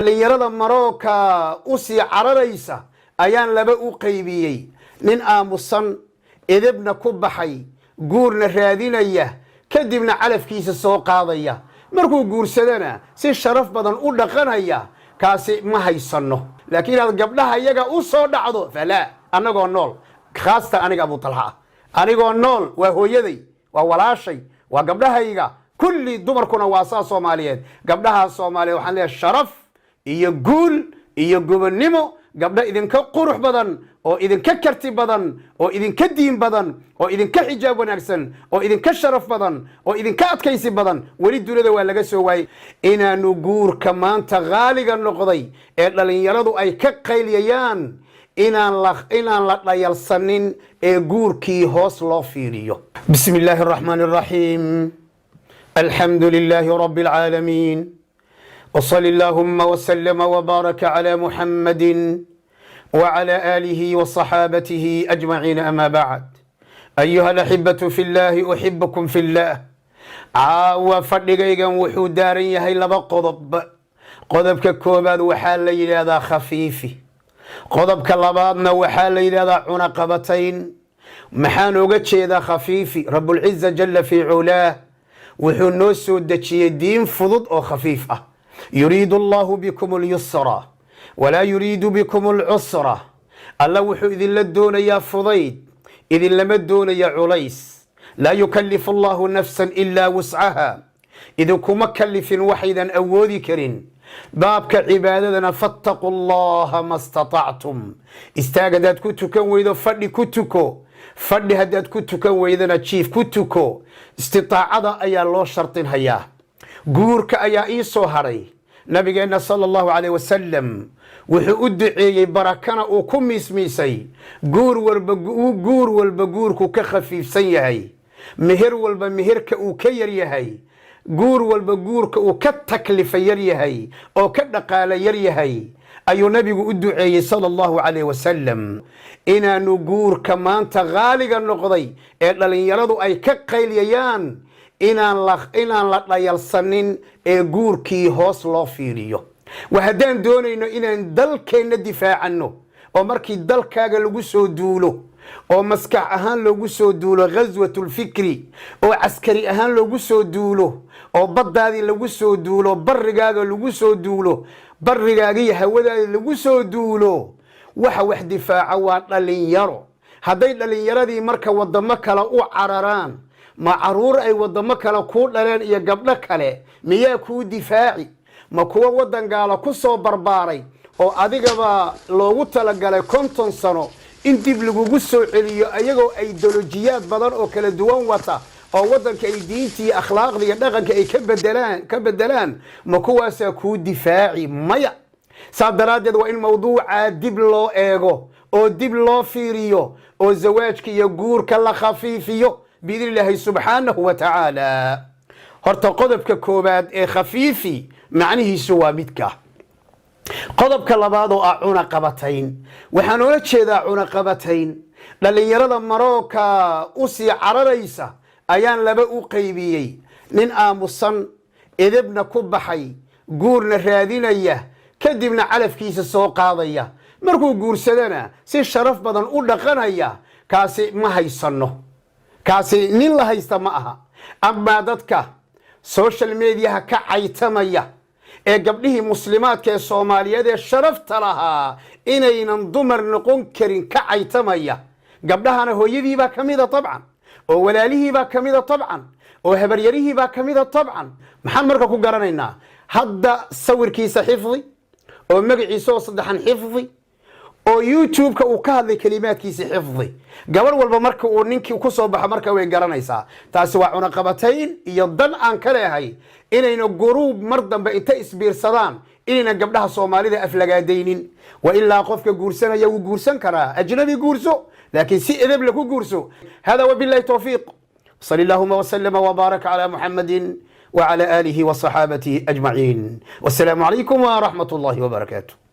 Dhallinyarada Marooka usii cararaysa ayaan laba u qaybiyey: nin aamusan, edebna ku baxay, guurna raadinaya, kadibna calafkiisa soo qaadaya, markuu guursadana si sharaf badan u dhaqanaya, kaasi ma haysanno. Laakiin inaad gabdhaha iyaga u soo dhacdo, falaa. Annagoo nool, khaasatan aniga Abu Talxa ah, anigoo nool, waa hooyaday, waa walaashay, waa gabdhahayga kulli. Dumarkuna waa saa Soomaaliyeed. Gabdhaha Soomaaliyeed waxaan leeyahay sharaf iyo guul iyo gobonnimo. Gabdho idinka qurux badan oo idinka karti badan oo idinka diin badan oo idinka xijaab wanaagsan oo idinka sharaf badan oo idinka adkaysi badan weli dunida waa laga soo waayey. Inaanu guurka maanta qaaliga noqday ee dhallinyaradu ay ka qayliyayaan inaan la dhayalsanin ee guurkii hoos loo fiiriyo. بسم الله الرحمن الرحيم، الحمد لله رب العالمين، وصل اللهم وسلم وبارك على محمد وعلى آله وصحابته أجمعين، أما بعد، أيها الأحبة في الله، أحبكم في الله. Caawa fadhigaygan wuxuu daaran yahay laba qodob. Qodobka koobaad waxaa la yidhaahdaa khafiifi, qodobka labaadna waxaa la yidhahdaa cunaqabatayn. Maxaan oga jeedaa khafiifi? رب العزة جل في علاه wuxuu noo soo dejiyey diin fudud oo khafiif ah. يريد الله بكم اليسر ولا يريد بكم العسر. Alla wuxuu idinla doonayaa fudayd, idinlama doonaya culays. لا يكلف الله نفسا إلا وسعها. Idinkuma kalifin waxaydan awoodi karin. Baabka cibaadadana فاتقوا الله ما استطعتم. Istaag haddaad ku tukan weydo, fadhi ku tuko. Fadhi haddaad ku tukan weydana, jiif ku tuko. Istidaacada ayaa loo shardinhayaa. Guurka ayaa ii soo hadhay. Nabigeenna صلى الله عليه وسلم wuxuu u duceeyey, barakana uu ku miismiisay guur walba, guur walba guurku ka khafiifsan yahay, meher walba meherka uu ka yar yahay, guur walba guurka uu ka taklifa yar yahay oo ka dhaqaalo yar yahay ayuu nabigu u duceeyey صلى الله عليه وسلم. Inaanu guurka maanta qaaliga noqday ee dhallinyaradu ay ka qayliyayaan inaan la dhayalsanin ee guurkii hoos loo fiiriyo. Wa haddaan doonayno inaan dalkeenna difaacanno, oo markii dalkaaga lagu soo duulo oo maskax ahaan loogu soo duulo, غزوة الفكري, oo caskari ahaan loogu soo duulo, oo baddaadii lagu soo duulo, barigaaga lagu soo duulo, barigaaga iyo hawadaadii lagu soo duulo, waxa wax difaaca waa dhalinyaro. Hadday dhalinyaradii marka wadamo kale u cararaan, ma caruur ay wadamo kale kuu dhaleen iyo gabdho kale miyaa kuu difaaci? Ma kuwo waddan gaala ku soo barbaaray oo adigaba loogu talagalay 50 sano in dib lagugu soo celiyo, ayagoo ideolojiyaad badan oo kala duwan wata oo waddanka ay diinta iyo akhlaaqda iyo dhaqanka ay ka bedelaan, ma kuwaasaa kuu difaaci? Maya. Saas daraaddeed waa in mawduucaa dib loo eego oo dib loo fiiriyo oo zawaajka iyo guurka la khafiifiyo بإذن الله سبحانه وتعالى. Horta qodobka koowaad ee khafiifi macnihiisu waa midka. Qodobka labaad oo ah cunaqabatayn, waxaan oola jeedaa cunaqabatayn: dhallinyarada Marooka usii cararaysa ayaan laba u qaybiyey: nin aamusan, edebna ku baxay, guurna raadinaya, kadibna calafkiisa soo qaadaya, markuu guursadana si sharaf badan u dhaqanaya, kaasi ma haysanno. Kaasi nin la haysta ma aha. Amaa dadka social mediaha ka caytamaya ee gabdhihii muslimaadka ee Soomaaliyeed ee sharafta lahaa inaynan dumar noqon karin ka caytamaya, gabdhahana hooyadiibaa ka mida tabcan, oo walaalihiibaa ka mida tabcan, oo habaryarihiibaa ka mida tabcan. Maxaan marka ku garanaynaa? Hadda sawirkiisa xifdi, oo magaciisa oo saddexan xifdi, oo YouTube-ka uu ka hadlay kelimaadkiisa xifdi. Gabar walba marka uu ninkii ku soo baxo marka way garanaysaa. Taasi waa cunaqabatayn iyo dan aan ka leehay inayna guruub mar dambe inta isbiirsadaan inayna gabdhaha Soomaalida aflagaadaynin. Wa ilaa qofka guursanaya wuu guursan karaa, ajnabi guurso, laakiin si edeb ku guurso. هذا وبالله التوفيق، صل اللهم وسلم وبارك على محمد وعلى آله وصحابته أجمعين، والسلام عليكم ورحمة الله وبركاته.